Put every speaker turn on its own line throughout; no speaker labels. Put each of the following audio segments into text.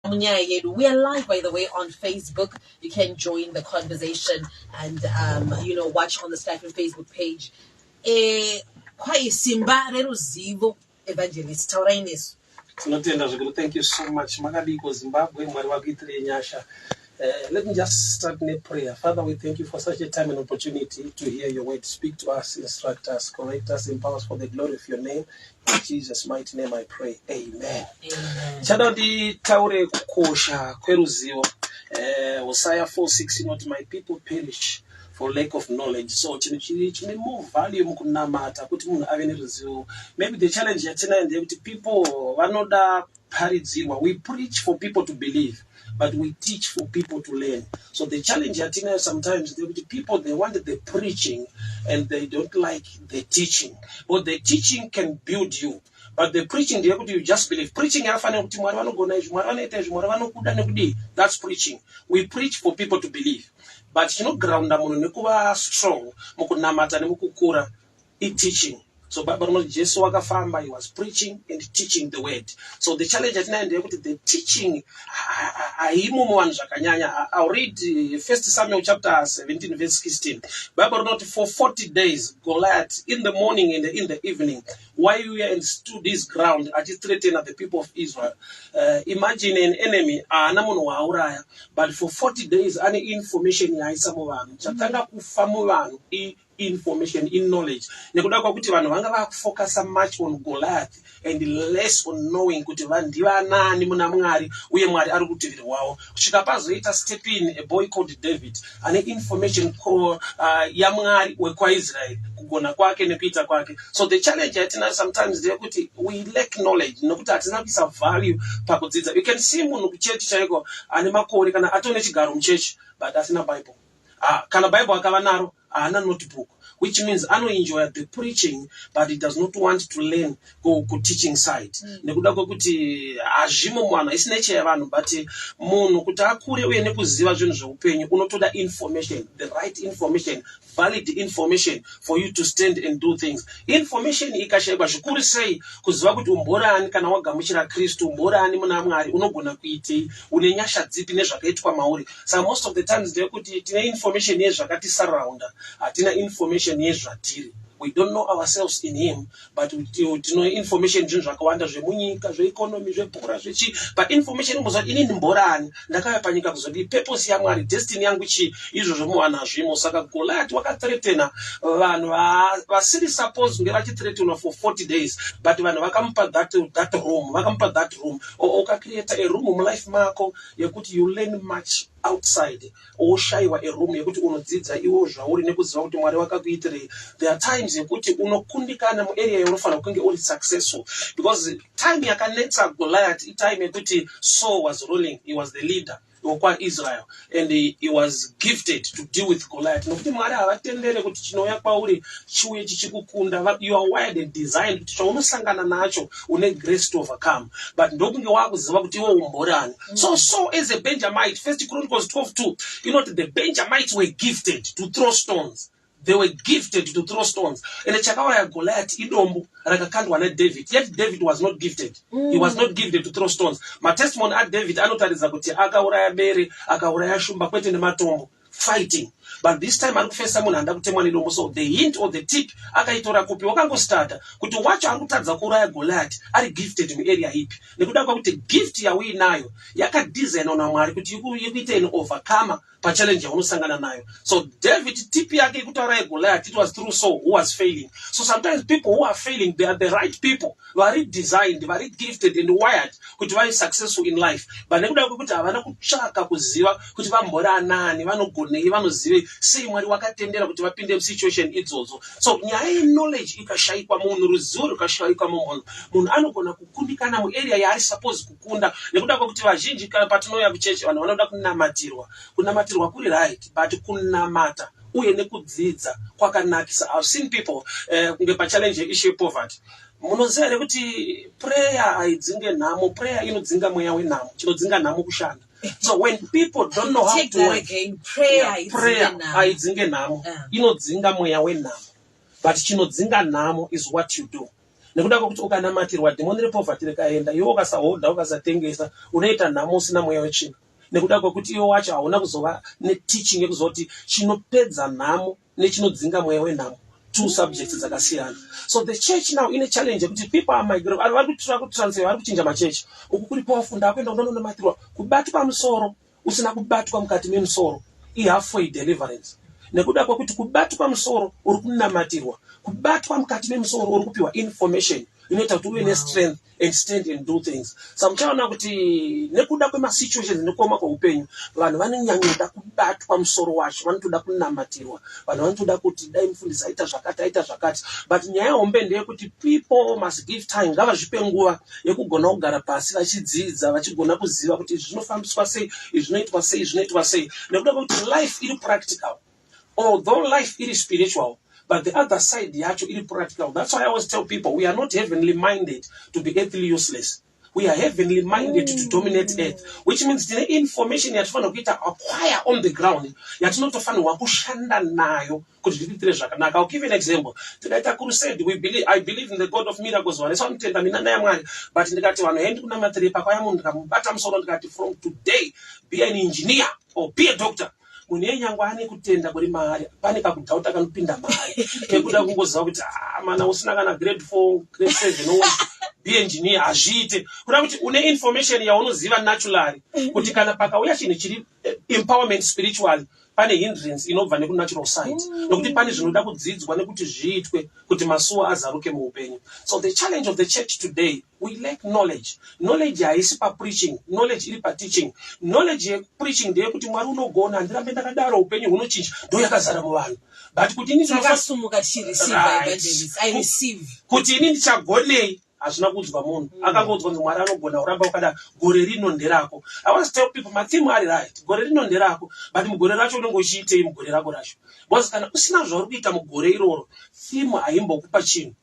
Munyaya yedu. We are live, by the way, on Facebook. You can join the conversation and watch on the Stipend Facebook page. Kwai simba reruzivo, Evangelist, taurai nesu.
Tinotenda zvikuru. Thank you so much. Makadiko Zimbabwe? Mwari vakuitirei nyasha. Let me just start prayer. Father, we thank you for such a time and opportunity to hear your word. Speak to us, instruct us, correct us, empower us for the glory of your name. In Jesus' mighty name I pray. Amen.
Amen.
Chada nditaure kukosha kweruzivo. Hosea 4:6 inoti, "My people perish for lack of knowledge." So chinhu chiri chine more value mukunamata kuti munhu ave neruzivo. Maybe the challenge yatinayo ndeyekuti people vanoda kuparidzirwa. We preach for people to believe, but we teach for people to learn. So the challenge yatinayo sometimes ndeyekuti people, they want the preaching and they don't like the teaching. But the teaching can build you, but the preaching ndeyekuti you just believe. Preaching yakafanira kuti Mwari vanogona izvi, Mwari vanoita izvi, Mwari vanokuda nekudii. That's preaching. We preach for people to believe, but chinogrounda munhu nekuva strong mukunamata nemukukura iteaching. So Bible rinoti Jesu wakafamba, he was preaching and teaching the word. So the challenge yatinayo ndeyekuti the teaching haimo muvanhu zvakanyanya. I'll read First Samuel chapter 17 verse 16. Bible rinoti, for 40 days Goliath, in the morning and in the evening, waiuya and stood his ground achithreatena the people of Israel. Imagine an enemy haana munhu waauraya, but for 40 days ane information yaaisa muvanhu. Chatanga kufa muvanhu information in knowledge, nekuda kwakuti vanhu vanga vakufocusa much on Goliath and less on knowing kuti ndivanani muna Mwari uye Mwari ari kurutivi rwavo, kusvika pazoita step in a boy called David ane information yaMwari wekwaIsraeri, kugona kwake nekuita kwake. So the challenge yatinayo sometimes ndeyekuti we lack knowledge, nokuti hatina kuisa value pakudzidza. You can see munhu kuchechi chaiko ane makore kana atone chigaro muchechi, but asina Bible. Ah, kana Bible akava naro, haana notebook, which means anoenjoya the preaching, but he does not want to learn kuteaching side, nekuda kwekuti hazvimo muvanhu, haisi nature yevanhu. But munhu kuti akure uye nekuziva zvinhu zveupenyu, unotoda information, the right information, valid information for you to stand and do things. Information ikashayikwa, zvikuru sei kuziva kuti umborani kana wagamuchira Kristu, umborani muna Mwari, unogona kuitei, une nyasha dzipi nezvakaitwa mauri. Saka most of the times ndeyekuti tine information yezvakatisurrounda, hatina information yezvatiri. We don't know ourselves in him, but tino information zvinhu zvakawanda zvemunyika, zveeconomy, zvebhora, zvechi. But information imboziva kuti inini mborani, ndakauya panyika kuzodii, purpose yaMwari, destiny yangu chii, izvozvo muvanhu hazvimo. Saka Goliath wakathreatena vanhu vasiri suppose kunge vachithreatenwa for 40 days, but vanhu vakamupa that room, vakamupa that room. Ukacreata a room mulife mako yekuti you learn much outside, woshayiwa a room yekuti unodzidza iwo zvauri nekuziva kuti Mwari wakakuitirei. There are times yekuti unokundikana muarea yaunofanira kunge uri successful, because time yakanetsa Goliath itime yekuti Saul was ruling. He was the leader wekwaIsrael and he was gifted to deal with Goliath, nokuti Mwari havatendere kuti chinouya kwauri chiuye chichikukunda. You are wired and designed kuti chaunosangana nacho une grace to overcome, but ndokunge wakuziva kuti iwe umborani. So as a Benjamite, First Chronicles 12:2 inoti the Benjamites were gifted to throw stones. They were gifted to throw stones, and chakauraya Goliath idombo rakakandwa naDavid. Yet David was not gifted. He was not gifted to throw stones. Matestimony aDavid anotaridza kuti akauraya bere, akauraya shumba, kwete nematombo, fighting. But this time ari kufesa munhu anoda kutemwa nedombo. So the hint or the tip akaitora kupi? Wakangostarta kuti wacho ari kutadza kuuraya Goliath ari gifted muarea ipi? Nekuda kwekuti gift yauinayo yakadesignwa naMwari kuti ikuite an overcomer pachallenge yaunosangana nayo. So David, tip yake yekutauraya Goliath, it was through Saul, who was failing. So sometimes people who are failing, they are the right people, vari designed, vari gifted and wired kuti vave successful in life, but nekuda kwekuti havana kutsvaka kuziva kuti vambori anani, vanogonei, vanozivei, sei Mwari wakatendera kuti vapinde musituation idzodzo. So nyaya yeknowledge ikashayikwa munhu, ruzivo rukashayikwa mumunhu, munhu anogona kukundikana muarea yaari suppose kukunda, nekuda kwekuti vazhinji kana patinouya kuchechi, vanhu vanoda kunamatirwa. Kunamatirwa kuri right, but kunamata uye nekudzidza kwakanakisa. I've seen people kunge pachallenge yeissue yepoverty. Munoziva here kuti prayer haidzinge nhamo? Prayer inodzinga mweya wenhamo. Chinodzinga nhamo kushanda. So when people don't know how
Take
to
that
work,
again. Prayer
Yeah, prayer
haidzinge nhamo.
Haidzinge nhamo. Inodzinga mweya wenhamo, but chinodzinga nhamo is what you do. Nekuda kwekuti ukanamatirwa dhimoni repoverty rikaenda, iwe ukasahodha, ukasatengesa, unoita nhamo usina mweya wetsvina, nekuda kwekuti iwe wacho hauna kuzova neteaching yekuzoti chinopedza nhamo nechinodzinga mweya wenhamo, two subjects dzakasiyana. So the church now ine challenge yekuti people are migrating, vari kutransfer, vari kuchinja machechi. Uku kuri powerful, ndakuenda kunononamatirwa. Kubatwa musoro usina kubatwa mukati memusoro ihalfway deliverance, nekuda kwekuti kubatwa musoro uri kunamatirwa, kubatwa mukati memusoro uri kupiwa information inoita kuti uve nestrength and stand and do things. Saka muchaona kuti nekuda kwemasituations nekuoma kweupenyu, vanhu vanonyanyoda kubatwa musoro wacho, vanotoda kunamatirwa, vanhu vanotoda kuti dai mufundisi aita zvakati, aita zvakati. But nyaya hombe ndeyekuti people must give time, ngavazvipe nguva yekugona kugara pasi vachidzidza, vachigona kuziva kuti izvi zvinofambiswa sei, izvi zvinoitwa sei, zvinoitwa sei, nekuda kwekuti life iri practical. Although life iri spiritual, but the other side yacho iri practical. That's why I always tell people, we are not heavenly minded to be earthly useless. We are heavenly minded to dominate earth, which means tine information yatifanira kuita acquire on the ground, yatinotofanirwa kushanda nayo kuti zvitiitire zvakanaka. I'll give you an example. Tikaita crusade, we believe, I believe in the God of miracles, vanhu vese vanotenda minana yaMwari, but ndikati vanhu hendi kunamatirei, pakauya munhu ndikamubata musoro ndikati, "From today be an engineer or be a doctor," munhu yenyangwe ane kutenda kuri maari, pane kakudhauta kanopinda maari kekuda kungoziva kuti, "Ah, mana usina kana grade 4, grade 7, be engineer hazviite." Kuda kuti une information yaunoziva naturally kuti kana pakauya chinhu chiri empowerment spiritually, pane hindrance inobva nekunatural side, nokuti pane zvinoda kudzidzwa nekuti zviitwe kuti masuo azaruke muupenyu. So the challenge of the church today, we lack knowledge. Knowledge haisi papreaching, knowledge iri pateaching. Knowledge yekupreaching ndeyekuti Mwari unogona, handirambe ndakadaro, upenyu hunochinja, ndo yakazara muvanhu. But kuti ini
Takasumuka tichireceive. Evangelist, I receive.
Kuti ini ndichagonei hazvina kuudzwa munhu. Akangoudzwa kunzi Mwari anogona, uramba wakadaro, gore rino nderako. I want to tell people, matheme ari right, gore rino nderako, but mugore racho unenge uchiitei mugore rako racho? Because kana usina zvauri kuita mugore iroro, theme haimbokupa chinhu.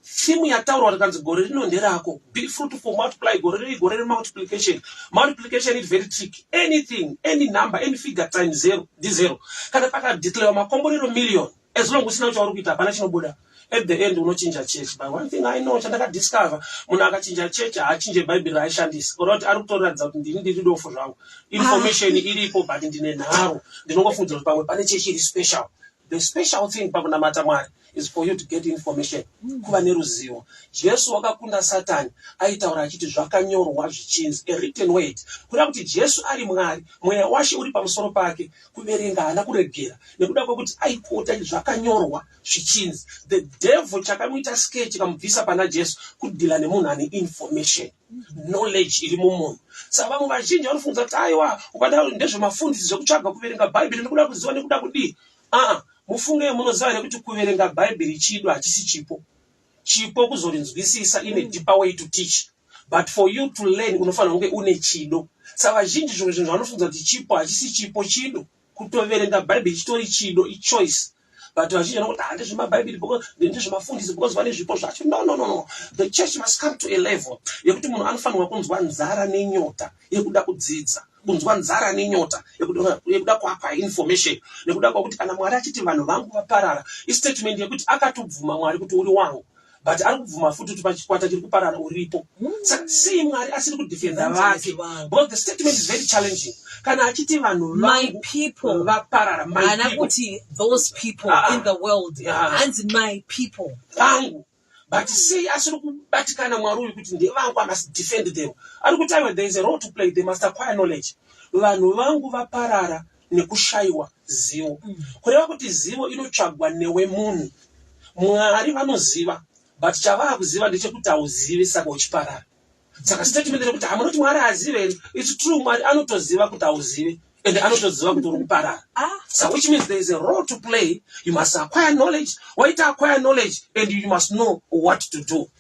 Theme yataurwa tikanzi gore rino nderako, be fruitful, multiply, gore riri gore remultiplication. Multiplication is very tricky. Anything, any number, any figure times zero ndizero. Kana pakadeclarewa makomborero million, as long usina chauri kuita, hapana chinobuda. At the end unochinja church. But one thing I know, chandakadiscover, munhu akachinja church haachinje Bhaibheri raaishandisa, kureva kuti ari kutoratidza kuti ndini ndiri dofo zvangu, information iripo, but ndine nharo, ndinongofungidzira kuti pamwe pane chechi iri special. The special thing pakunamata Mwari is for you to get information, kuva neruzivo. Jesu wakakunda Satani, aitaura achiti zvakanyorwa zvichinzi, a written word. Kureva kuti Jesu ari Mwari, mweya washe uri pamusoro pake, kuverenga haana kuregera nekuda kwekuti aikota zvakanyorwa zvichinzi. The devil chakamuita scare, chikamubvisa pana Jesu, kudhila nemunhu ane information, knowledge iri mumunhu. Saka vamwe vazhinji vanofunga kuti aiwa, ukada ndezvemafundisi zvekutsvaga kuverenga Bhaibheri nekuda kuziva nekuda kudii. Aa, mufunge, munoziva here kuti kuverenga Bhaibheri chido, hachisi chipo? Chipo kuzorinzwisisa in a deeper way to teach, but for you to learn unofanira kunge une chido. Saka vazhinji zvimwe zvinhu zvanofunga kuti chipo, hachisi chipo, chido. Kutoverenga Bhaibheri chitori chido, ichoice, but vazhinji vanokuti, "Ah, ndezvemabhaibheri, ndezvemafundisi because vane zvipo zvacho." No, no, no, no. The church must come to a level yekuti munhu anofanirwa kunzwa nzara nenyota yekuda kudzidza, kunzwa nzara nenyota yekuda kuacquire information, nekuda kwakuti kana Mwari achiti vanhu vangu vaparara, istatement yekuti akatobvuma Mwari kuti uri wangu, but ari kubvuma futi kuti pachikwata chiri kuparara uripo. Saka sei Mwari asiri kudefenda vake? Because the statement is very challenging kana achiti vanhu
My
vangu
people.
vaparara, my
Haana
people.
kuti those people in the world. Hanzi my people.
Vangu. But sei asiri kubatikana Mwari uyu kuti ndevangu, I must defend them? Ari kuti aiwa, there is a role to play, they must acquire knowledge. Vanhu vangu vaparara nekushayiwa zivo. Kureva kuti zivo inotsvagwa newe munhu. Mwari vanoziva, but chavaa kuziva ndechekuti hauzivi, saka uchiparara. Saka statement rekuti hamunoti Mwari hazive here, it's true. Mwari anotoziva kuti hauzivi and anotoziva kuti uri kuparara. So which means there is a role to play. You must acquire knowledge. Waita acquire knowledge and you must know what to do.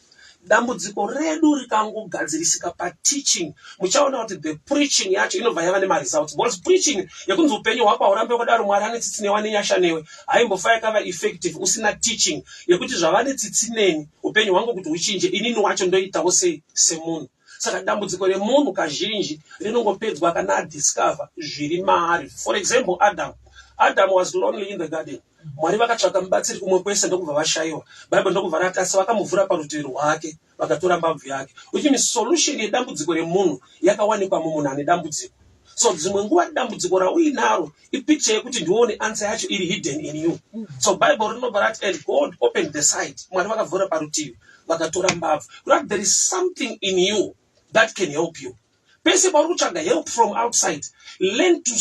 Dambudziko redu rikangogadzirisika pateaching, muchaona kuti the preaching yacho inobva yava nemaresults, because preaching yekunzi upenyu hwako haurambe wakadaro, Mwari ane tsitsi newe, ane nyasha newe, haimbofa yakava effective usina teaching yekuti zvava netsitsi neni, upenyu hwangu kuti huchinje, inini wacho ndoitawo sei semunhu. Saka dambudziko remunhu kazhinji rinongopedzwa kana adiscover zviri maari. For example, Adam was lonely in the garden. Mwari vakatsvaka mubatsiri kumwe kwese, ndokubva vashayiwa. Bhaibheri ndokubva rati, asi vakamuvhura parutivi rwake, vakatora mbabvu yake, which means solution yedambudziko remunhu yakawanikwa mumunhu ane dambudziko. So dzimwe nguva dambudziko rauinaro ipicture yekuti ndione answer yacho iri hidden in you. So Bible rinobva rati, "And God opened the side." Mwari vakavhura parutivi, vakatora mbabvu, kurati there is something in you that can help you. Pese pauri kutsvaga help from outside, learn to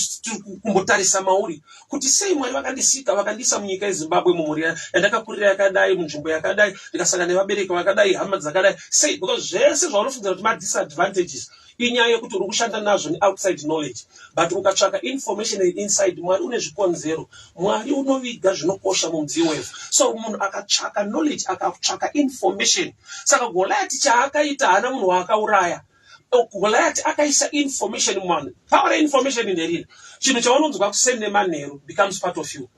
kumbotarisa mauri kuti sei Mwari vakandisika, vakandiisa munyika yeZimbabwe, mumhuri yandakakurira yakadai, munzvimbo yakadai, ndikasangana nevabereki vakadai, hama dzakadai. Sei? Because zvese zvaunofungira kuti madisadvantages inyaya yekuti uri kushanda nazvo neoutside knowledge, but ukatsvaka information inside, Mwari une zvikonzero. Mwari unoviga zvinokosha mumudziyo wevhu. So munhu akatsvaka knowledge, akatsvaka information. Saka Goliati chaakaita, haana munhu waakauraya. Goliath akaisa information muvanhu. Power information nderiri chinhu chaunonzwa kuseni nemanheru becomes part of you,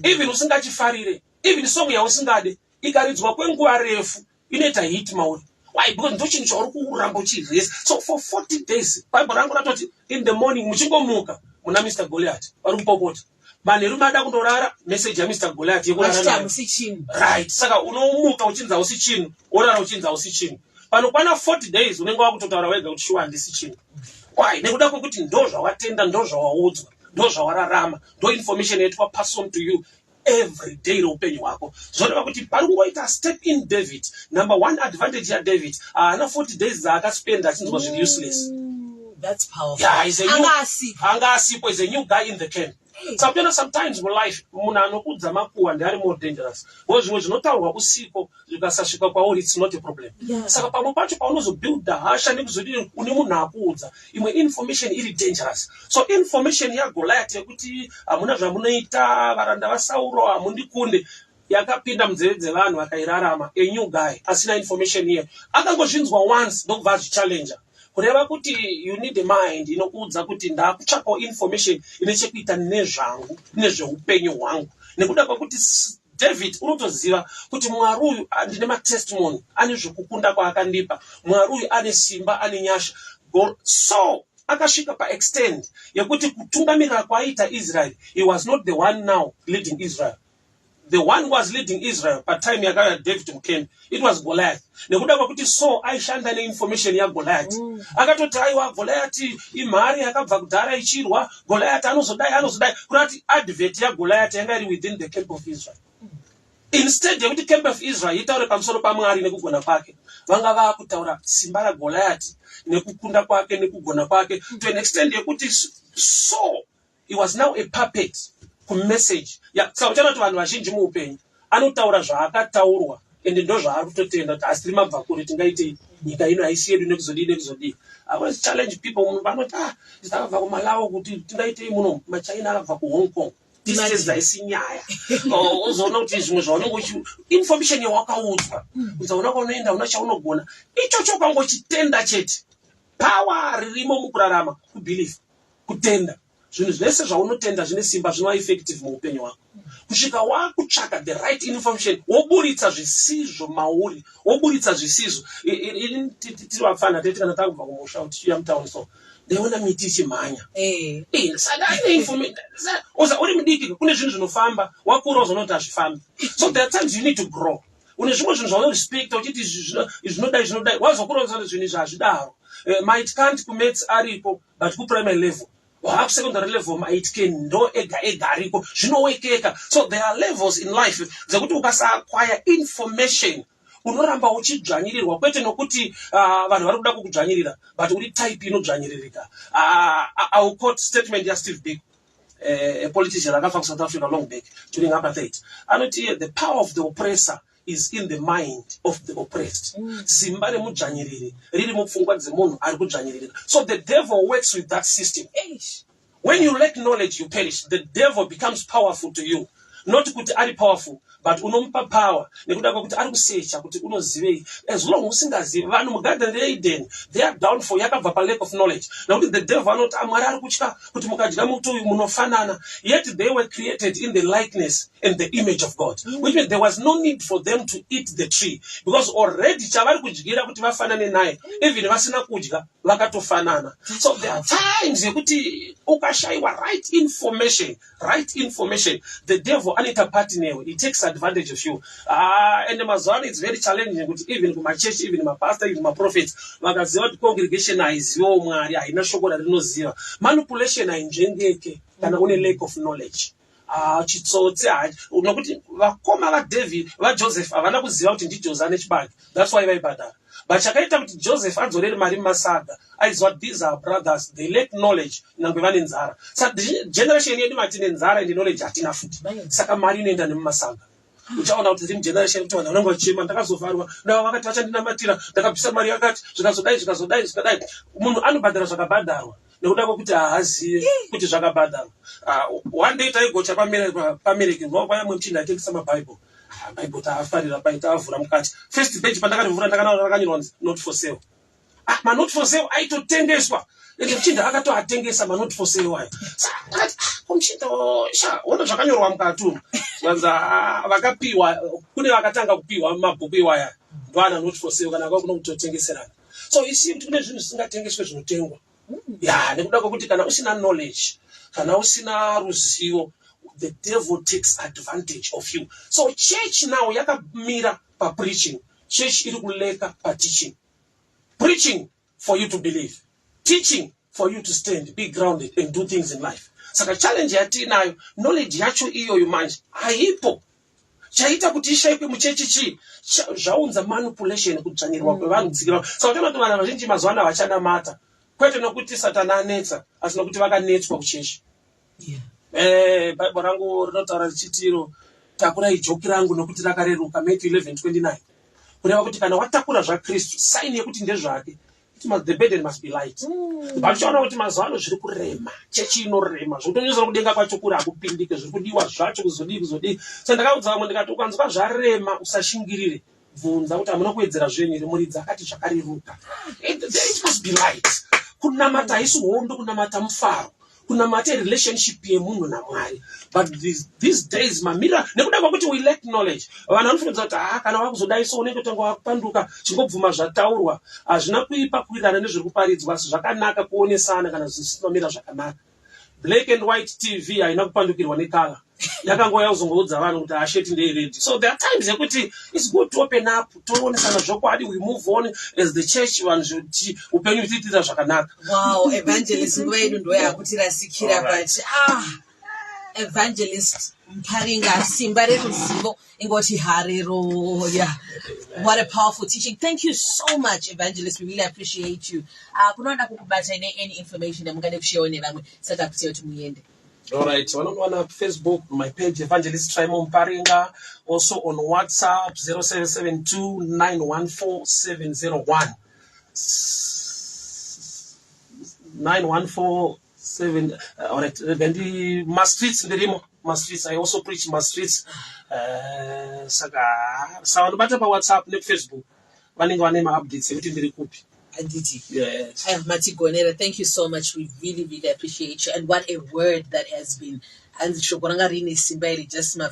even usingachifarire. Even song yausingade ikaridzwa kwenguva refu inoita hit mauri. Why? Because ndo chinhu chauri kuramba uchiresa. So for 40 days, Bible rangu ratoti in the morning muchingomuka muna Mr Goliath vari kupopota. Manheru mada kundorara, message yaMr Goliath yekurara
vachiti
nayo.
Hamusi chinhu.
Right, saka unomuka uchinzi hausi chinhu, worara uchinzi hausi chinhu. Panokwana 40 days unenge wakutotaura wega kuti shuwa handisi chinhu. Why? Nekuda kwekuti ndo zvawatenda, ndo zvawaudzwa, ndo zvawararama, ndo information yaitwa pass on to you every day reupenyu hwako. Zvoreva kuti pari kungoita step in David, number one advantage yaDavid, haana 40 days dzaakaspenda achinzwa zviri useless.
That's powerful.
Yeah, he's a new,
Anga asipo.
Anga asipo, is a new guy in the camp.
Hey.
Saka sometimes mulife munhu anokudza makuhwa ndeari more dangerous, because zvimwe zvinotaurwa usipo zvikasasvika kwauri, it's not a problem. Saka pamwe pacho paunozobuilda hasha nekuzodini, une munhu akuudza imwe information iri dangerous. So information yaGoliath yekuti hamuna zvamunoita, varanda vaSauro, hamundikunde, yakapinda munzeve dzevanhu, vakairarama. A new guy asina information iye akangozvinzwa once, ndokubva azvichallenja. Kureva kuti you need a mind inokuudza kuti ndakutsvakawo information ine chekuita nezvangu, nezveupenyu hwangu. Nekuda kwekuti David unotoziva kuti Mwari uyu, ah, ndine matestimony, ane zvekukunda kwaakandipa. Mwari uyu ane simba, ane nyasha. So akasvika paextent yekuti kutungamirira kwaaita Israel, he was not the one now leading Israel. The one who was leading Israel patime yakauya David mucamp, it was Goliath. Nekuda kwekuti so aishanda neinformation yaGoliath. Akatoti aiwa, Goliath imhare yakabva kudhara ichirwa, Goliath anozodai, anozodai. Kurati advert yaGoliath yanga iri within the camp of Israel. Instead yekuti camp of Israel itaure pamusoro paMwari nekugona kwake, vanga vaakutaura simba raGoliath nekukunda kwake nekugona kwake, to an extent yekuti so he was now a puppet kumessage. Saka uchaona kuti vanhu vazhinji muupenyu anotaura zvaakataurwa, ende ndo zvaari kutotenda kuti asi tiri mabva kure, tingaitei, nyika ino haisi yedu, nekuzodii nekuzodii. I always challenge people. Munhu vanoti, "Ah, takabva kuMalawi, kuti tingaitei muno?" MaChina akabva kuHong Kong. Distance haisi nyaya. Uzoona kuti zvimwe zvaunenge uchi information yawakaudzwa kunzi hauna kwaunoenda, hauna chaunogona, ichocho ukangochitenda chete. Power ririmo mukurarama kubelief, kutenda. Zvinhu zvese zvaunotenda zvine simba, zvinova effective muupenyu hwako kusvika wakutsvaka the right information, woburitsa zvisizvo mauri, woburitsa zvisizvo. Tiri vapfana teti kana takubva kumusha tichiuya mutauni, so ndaiona miti ichimhanya. Saka ane information. Oza uri mudiki, kune zvinhu zvinofamba. Wakura, uzoona kuti hazvifambi. So there are times you need to grow. Une zvimwe zvinhu zvaunorespecta uchiti izvi zvinodai, zvinodai. Wazokura, uzoona kuti zvinhu izvi hazvidaro. Mait can't kumaths aripo, but kuprimary level, waakusecondary level, mait can ndo ega ega ariko, zvinowekeka. So there are levels in life dzekuti ukasaakwaya information unoramba uchidzvanyirirwa, kwete nokuti vanhu vari kuda kukudzvanyirira, but uri type inodzvanyiririka. I will quote statement yaSteve Biko, a politician akafa kuSouth Africa long back during apartheid. Anoti, "The power of the oppressor is in the mind of the oppressed." Simba remudzvanyiriri riri mupfungwa dzemunhu ari kudzvanyiririka. So the devil works with that system.
Eish.
When you lack knowledge, you perish. The devil becomes powerful to you, not kuti ari powerful, but unomupa power nekuda kwekuti ari kusecha kuti unozivei. As long usingazivi, vanhu mugarden reEden, their downfall yakabva palack of knowledge, nekuti the devil anoti, "Ah, Mwari ari kutya kuti mukadya muti uyu munofanana." Yet they were created in the likeness and the image of God, which means there was no need for them to eat the tree, because already chavari kudyira kuti vafanane naye, even vasina kudya vakatofanana. So there are times yekuti ukashayiwa right information, right information, the devil Anoita party newe. He takes advantage of you. Ah, and mazuva ano it's very challenging kuti even kumachechi, even mapastor, even maprophets vakaziva kuti congregation haizivawo Mwari, haina shoko rarinoziva. Manipulation hainzvengeke kana une lack of knowledge. Ah, chitsotsi nokuti vakoma vaDavid, vaJoseph, havana kuziva kuti ndiJose ane chibage. That's why vaibhadhara. But chakaita kuti Joseph adzorere mari mumasaga, aiziva kuti these are brothers, they lack knowledge, nangwe vane nzara. Saka generation yedu matine nzara and knowledge hatina futi. Saka mari inoenda nemumasaga. Uchaona kuti tiri mugeneration kuti vanhu vanenge vachichema, "Ndakazovharwa navo, vakati vachandinamatira, ndakabvisa mari yakati, zvikazodai, zvikazodai, zvikadai." Munhu anobhadhara zvakabhadharwa nekuda kwekuti haazive kuti zvakabhadharwa. Ah, one day taigocha pamereki pamwe muchinda aitengesa mabhaibheri. Ah, bhaibheri taafarira pai, taavhura mukati, first page pandakarivhura ndakanaona rakanyorwa kunzi "Not for sale." Ah, manot for sale aitotengeswa, ende muchinda akatoatengesa manot for sale ayo. Saka ndakati, "Ah, ko muchinda sha ona zvakanyorwa mukati umu." Zvanzi, "Ah, vakapiwa, kune vakatanga kupiwa mabhuku iwaya, ndoana not for sale, kana kwakuno kutotengeserana." So you see kuti kune zvinhu zvisingatengeswe zvinotengwa, ya, nekuda kwekuti kana usina knowledge, kana usina ruzivo, the devil takes advantage of you. So church now yakamira papreaching. Church iri kulacka pateaching. Preaching for you to believe, teaching for you to stand, be grounded and do things in life. Saka challenge yatiinayo, knowledge yacho iyoyo manje haipo. Chaita kuti ishayikwe muchechi chii? Zvaunza manipulation, kudzvanyirwa kwevanhu, tsikira. Saka uchaona kuti vanhu vazhinji mazuva ano havachanamata, kwete nokuti Satani anetsa, asi nokuti vakanetswa kuchechi. Bhaibheri rangu rinotaura richitiro, "Takurai joki rangu nokuti rakareruka," Matthew 11:29. Kureva kuti kana watakura zvaKristu, sign yekuti ndezvake, the burden must be light. But uchaona kuti mazuva ano zviri kurema, chechi inorema zvokutonyesera, kudenga kwacho kuri hakupindike, zviri kudiwa zvacho kuzodii, kuzodii. So ndakaudza vamwe ndikati, ukanzwa zvarema, usashingirire, bvunza kuti hamuna kuwedzera zvenyu here, muridzi akati zvakareruka. It must be light. Kunamata haisi hondo, kunamata mufaro, kunamata relationship yemunhu naMwari. But these days mamira, nekuda kwekuti we lack knowledge, vanhu vanofunidza kuti, ha, kana wakuzodai so unenge tanga wakupanduka. Chingobvuma zvataurwa. Hazvina kuipa kuwirirana nezviri kuparidzwa, asi zvakanaka kuonesana kana zvisina zvakanaka. Black and White TV haina kupandukirwa necolour, yakangouya kuzongoudza vanhu kuti asheti ndeyered. So there are times yekuti it's good to open up, toonesana zvokwadi, we move on as the church, vanhu zvoti upenyu huchiitira zvakanaka.
Wow, Evangelist, nguva yedu ndo yakutirasikira.
Alright.
But ah, Evangelist Mparinga, simba reruzivo, ingoti hareruya. What a powerful teaching. Thank you so much, Evangelist. We really appreciate you. Kunoda kukubata ne any information yamungade kusharewo nevamwe sati akusiya kuti muende.
All right, vanondiwana Facebook, my page, Evangelist Trimo Mparinga, also on WhatsApp 0772 914 701. 914 7. All right, then the mastreets ndirimo mastreets. I also preach mastreets. Saka savanobata paWhatsApp nekuFacebook vanenge vane maupdates ekuti ndiri kupi.
Anditi?
Yes.
Matigonera, thank you so much. We really, really appreciate you. And what a word that has been. Hanzi shoko ranga riine simba iri, just ma